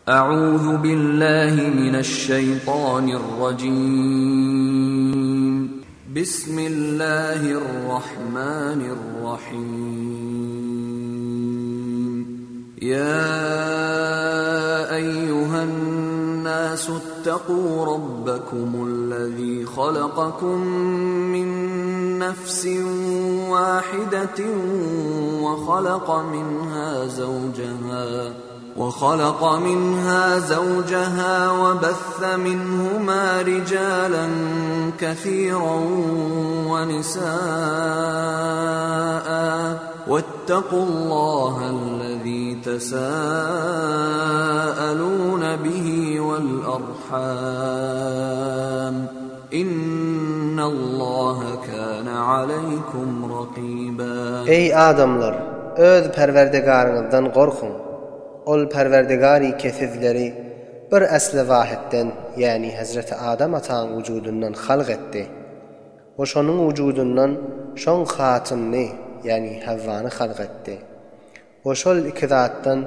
A'uzu billahi mineşşeýtanirrajim. Bismillahirrahmanirrahim. Ýa eýýuhen nasu ittaqu rabbakumul-lezî halakakum min nefsin wahidetin we halaka minhâ zewceha. وخلق منها زوجها وبث منهما رجالا كثيرا ونساء واتقوا الله الذي تساءلون به والأرحام Innallaha kana aleýkum rakyba. Eý, adamlar! Öz Perwerdigaryňyzdan gorkuň! Ol Perwerdigarike sizleri bir äsli wahytden, ýäni hezreti Adam ataň wujudyndan halk etdi we şonuň wujudyndan şoň hatynyny, ýäni Hawwany halk etdi. We şol iki zatdan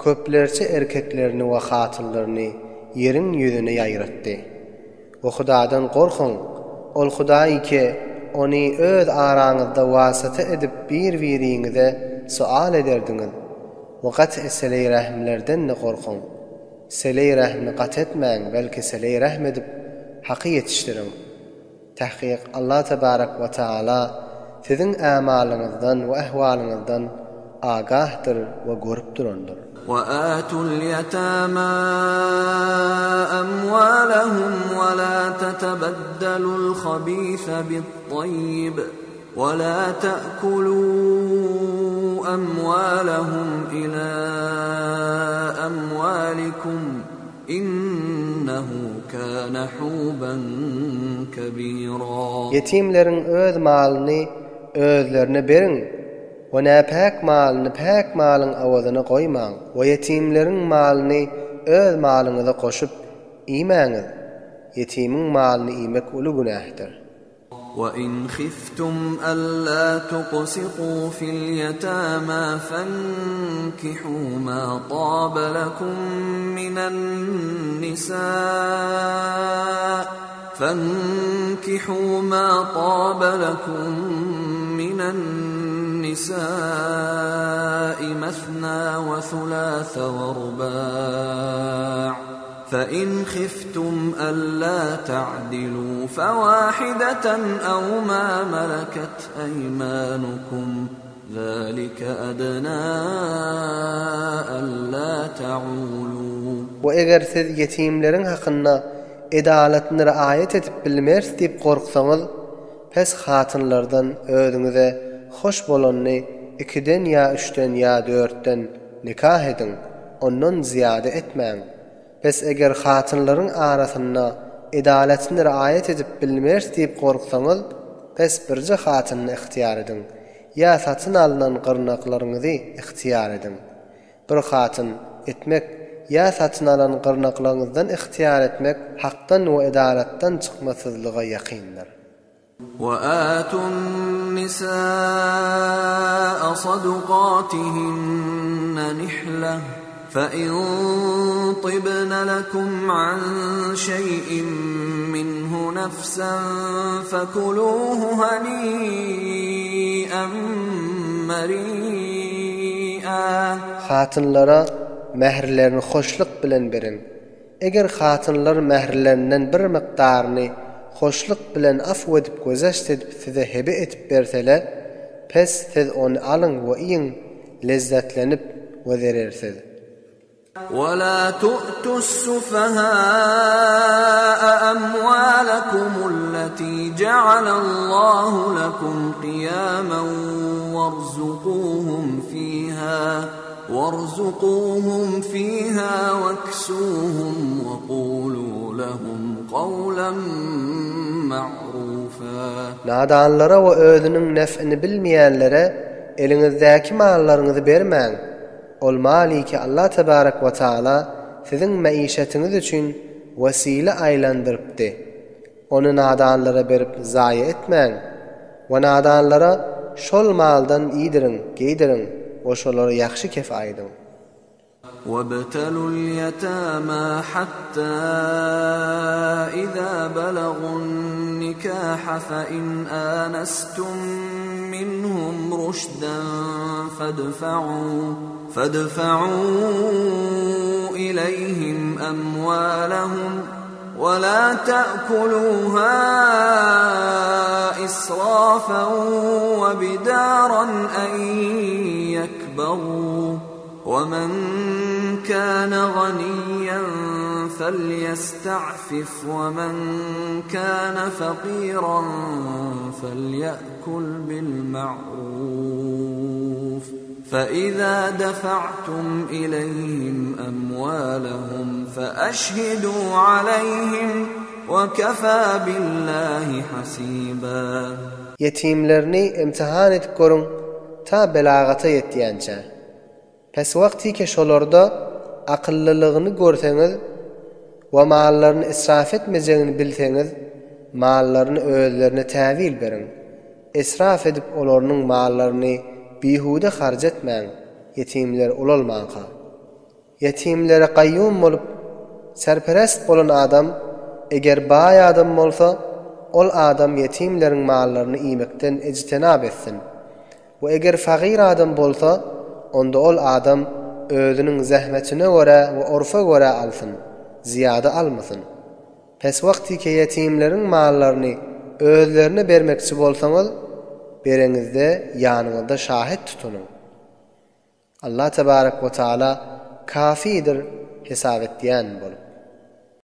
köplerçe erkeklerini we hatynlaryny ýeriň ýüzüne ýaýratdy. We Hudadan gorkuň, Ol Hudaý ki, Ony öz araňyzda wasyta edip bir-biriňize sual ederdiňiz. We gaty seleý-rähimlerden-de gorkuň. Seleý-rähimni gaty etmäň, belki seleý-rähm edip, haky ýetişdiriň. Tahkyk Allah tebarek we taala siziň ämalyňyzdan we ähwalyňyzdan agahdyr we görüp durandyr. We atul ýetama amwalahum we la tetebeddalul habise bit-taýýib we la ta'kulu amwalahum ila amwalikum Innehu kana huban kebira. Ýetimleriň öz malyny özlerine beriň we näpäk malyny päk malyň awazyna goýmaň we ýetimleriň malyny öz malyňyza goşup iýmäňiz, ýetimiň malyny iýmek uly günähdir. وَإِنْ خِفْتُمْ أَلَّا تُقْسِطُوا فِي الْيَتَامَى فَانكِحُوا مَا طَابَ لَكُم مِّنَ النِّسَاءِ فَانكِحُوا مَا طَابَ لَكُم مِّنَ النِّسَاءِ مَثْنَىٰ وَثُلَاثَ وَرُبَاعَ فَإِنْ خِفْتُمْ أَلَّا تَعْدِلُوا فَوَاحِدَةً أَوْ مَا مَلَكَتْ أَيْمَانُكُمْ ذَٰلِكَ أَدْنَىٰ أَلَّا تَعُولُوا. We eger siz ýetimleriň hakynda edalatyny raýat edip bilmeris diýip gorksaňyz, pes hatynlardan özüňize hoş bolanyny ikiden ýa üçden ýa dörtden nikah ediň, ondan zyýada etmäň. Bes eger hatynlaryň arasynda edalatyny raýat edip bilmeris diýip gorksaňyz, bes birje hatynyny ygtyýar ediň, ýa satyn alnan gyrnaklaryňyzy ygtyýar ediň. Bir hatyn etmek ýa satyn alan gyrnaklaryňyzdan ygtyýar etmek hakdan we edalatdan çykmasyzlyga ýakyndyr. وَآتُوا النِّسَاءَ صَدُقَاتِهِنَّ نِحْلَةً فَإِن طِبْنَ لَكُمْ عَن شَيْءٍ مِّنْهُ نَفْسًا فَكُلُوهُ هَنِيئًا مَّرِيئًا. Hatynlara mähirlerini hoşluk bilen beriň. Eger hatynlar mähirlerinden bir mukdaryny hoşluk bilen afw edip gözeşt edip size hebe etip berseler, pes siz ony alyň we iýiň lezzetlenip we zerersiz. وَلَا تُؤْتُوا السُّفَهَاءَ أَمْوَالَكُمُ الَّتِي جَعَلَ اللَّهُ لَكُمْ قِيَامًا وَارْزُقُوهُمْ فِيهَا Warzukuhum fiha weksuhum we kulu lehum kawlen ma'rufa. Nadanlara we özüniň nef'ini bilmeýänlere eliňizdäki mallaryňyzy bermäň. Ol maly ki Allah tebarek we taala siziň maişetiňiz üçin wesile aýlandyrypdy. Ony nadanlara berip zaýa etmäň we nadanlara şol maldan iýdiriň, geýdiriň we şolara ýagşy kef aýdyň. وابتلوا اليتامى حتى إذا بلغوا النكاح فإن آنستم منهم رشدا فادفعوا فادفعوا إليهم أموالهم ولا تأكلوها إسرافا وبدارا أن يكبروا ومن كان غنيا فليستعفف ومن كان فقيرا فليأكل بالمعروف فإذا دفعتم إليهم أموالهم فأشهدوا عليهم وكفى بالله حسيبا Ýetimlerini imtihan edip görüň, ta belagata ýetýänçä. Pes wagtyke şolarda akyllylygyny görseňiz we mallaryny israf etmejegini bilseňiz, mallaryny özlerine täwil beriň. Israf edip olarynyň mallaryny bihuda harç etmäň, ýetimler ulalmanka. Ýetimlere gaýýum bolup, serperest bolan adam, eger baý adam bolsa, ol adam ýetimleriň mallaryny iýmekden ejtenap etsin. We eger fagyr adam bolsa, onda ol adam özüniň zähmetine görä we orfa görä alsyn, zyýada almasyn. Pes wagtyke ýetimleriň mallaryny özlerine bermekçi bolsaňyz, bereňizde ýanyňyzda şahyt tutunyň. Allah tebarek we taala kafidir hesap etýän bolup.